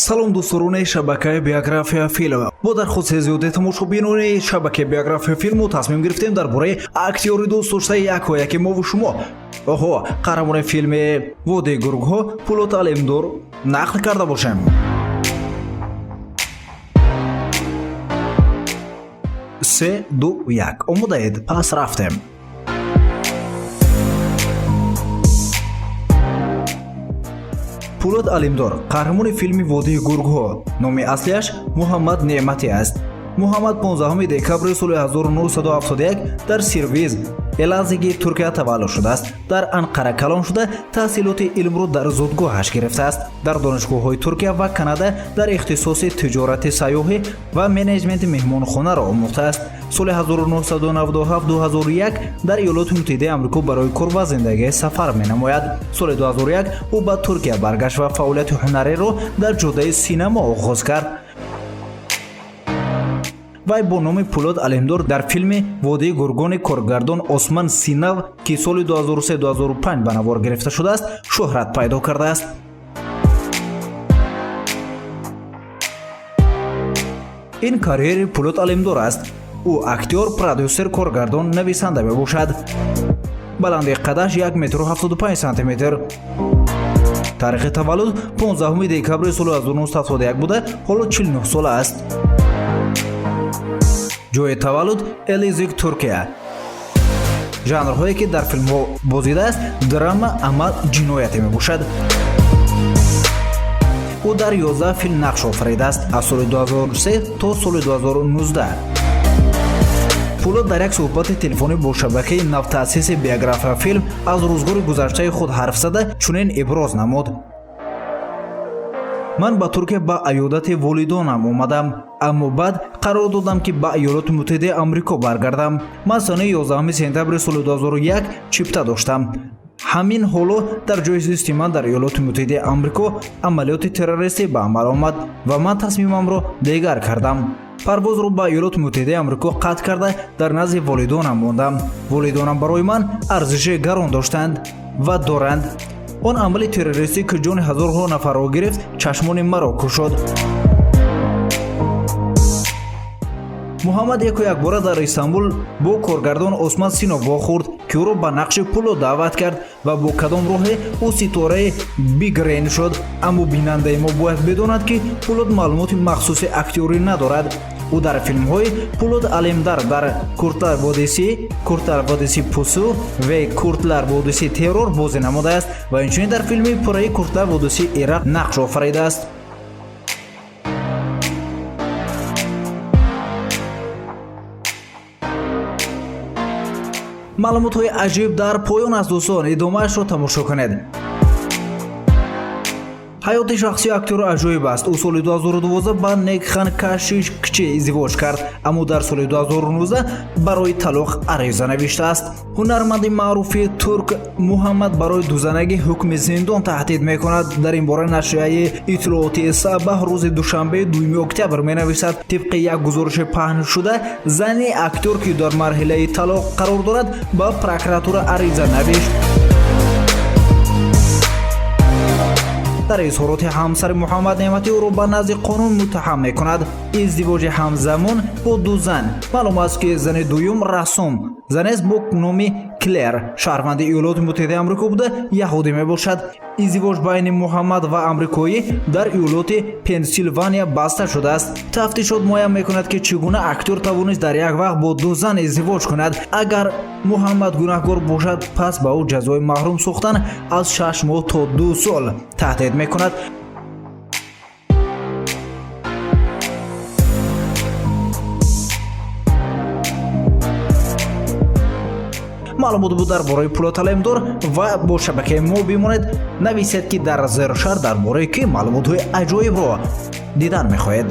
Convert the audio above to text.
Салом, дӯсторони шабакаи Биография Филм. Бо дархости зиёди тамошобинони шабакаи Биография Филму тасмим гирифтем дар бораи актёри дӯстдоштаи якояки мову шумо, оҳо, қаҳрамони филми Водии гургҳо Пулот Алемдор нақл карда бошем. Се, ду, як, омодаед? Пас рафтем. Пулод Алимдор, қаҳрамони филми Водии гургҳо, номи аслиаш Муҳаммад Неъматӣ аст. Муҳаммад 15 декабри соли 1971 дар Сирвиз, Элазиги Туркия таваллуд шудааст. Дар Анқара калон шуда, таҳсилоти илмро дар зодгоҳаш гирифтааст. Дар донишгоҳҳои Туркия ва Канада дар ихтисоси тиҷорати сайёҳӣ ва менеҷменти меҳмонхонаро омӯхтааст. Соли 1997-2001 дар Иёлоти Муттаҳидаи Амрико барои кор ва зиндагӣ сафар менамояд. Соли 2001 ӯ ба Туркия баргашт ва фаъолияти ҳунариро дар ҷодаи синемо оғоз кард. Вай бо номи Пулод Алемдор дар филми Водии гургони коргардон Осман Синав, ки соли 2003-2005 ба навор гирифта шудааст, шӯҳрат пайдо кардааст. Ин карьери Пулод Алемдор аст. Ӯ актёр, продюсер, коргардон, нависанда мебошад. Баландии қадаш 1 метру 75 сантиметр. Таърихи таваллуд 15 декабри соли 1971 буда, ҳоло 49 сола аст. Ҷои таваллуд Элизик, Туркия. Жанрҳое, ки дар филмҳо бозидааст, драма, амал, ҷинояте мебошад. Ӯ дар 11 филм нақш офаридааст аз соли 2003 то соли 2019. Пулод дар як суҳбати телефонӣ бо шабакаи навтаъсиси Биография Филм аз рӯзгори гузаштаи худ ҳарф зада, чунин иброз намуд: «Ман ба Туркия ба аёдати волидонам омадам, аммо баъд қарор додам, ки ба Иёлоти Муттаҳидаи Амрико баргардам. Ман санаи 11 сентябри соли 2001 чипта доштам. Ҳамин ҳоло дар ҷои зисти ман дар Иёлоти Муттаҳидаи Амрико амалиёти террористӣ ба амал омад ва ман тасмимамро дигар кардам. Парвозро ба Иёлоти Муттаҳидаи Амрико қатъ карда, дар назди волидонам мондам. Волидонам барои ман арзиши гарон доштанд ва доранд. Он амали террористӣ, ки ҷони ҳазорҳо нафарро гирифт, чашмони маро кушод». Муҳаммад яку якбора дар Истанбул бо коргардон Осман Синов вохӯрд, ки ӯро ба нақши Пуло даъват кард ва бо кадом роҳе ӯ ситораи Бигрен шуд. Аммо бинандаи мо бояд бидонад, ки Пулод маълумоти махсуси актёрӣ надорад. Ӯ дар филмҳои Пулод Алемдар дар Куртлар Водиси, Куртлар Водиси Пусу ва Куртлар Водиси Террор бозӣ намудааст ва инчунин дар филми пурраи Куртлар Водиси Ироқ нақш офаридааст. Маълумотҳои аҷиб дар поён аст, дӯстон, идомаашро тамошо кунед. Ҳаёти шахсии актёр аҷоиб аст. Ӯ соли 2012 ба Некхан Кашишкчи издивоҷ кард, аммо дар соли 2019 барои талоқ ариза навиштааст. Ҳунарманди маъруфи турк Муҳаммад барои дузанагӣ ҳукми зиндон таҳдид мекунад. Дар ин бора нашрияи иттилоотии Сабаҳ рӯзи душанбе, 2 октябр менависад. Тибқи як гузориши паҳншуда, зани актёр, ки дар марҳилаи талоқ қарор дорад, ба прокуратура ариза навишт. Дар изҳороти ҳамсари Муҳаммад Неъматӣ ӯро ба назди қонун муттаҳам мекунад. Издивоҷи ҳамзамон бо ду зан. Маълум аст, ки зани дуюм рассом занест бо номи Клер, шаҳрванди Иёлоти Муттаҳидаи Амрико буда, яҳудӣ мебошад. Издивоҷ байни Муҳаммад ва амрикоӣ дар иёлоти Пенсилвания баста шудааст. Тафтишот муайян мекунад, ки чӣ гуна актёр тавонист дар як вақт бо ду зан издивоҷ кунад. Агар Муҳаммад гунаҳкор бошад, пас ба ӯ ҷазои маҳрум сохтан аз 6 моҳ то 2 сол таҳдид мекунад. Маълумот буд дар бораи Пулод Алемдор ва бо шабакаи мо бимонед. Нависед, ки дар зершар дар бораи ки маълумотҳои аҷоибро дидан мехоҳед.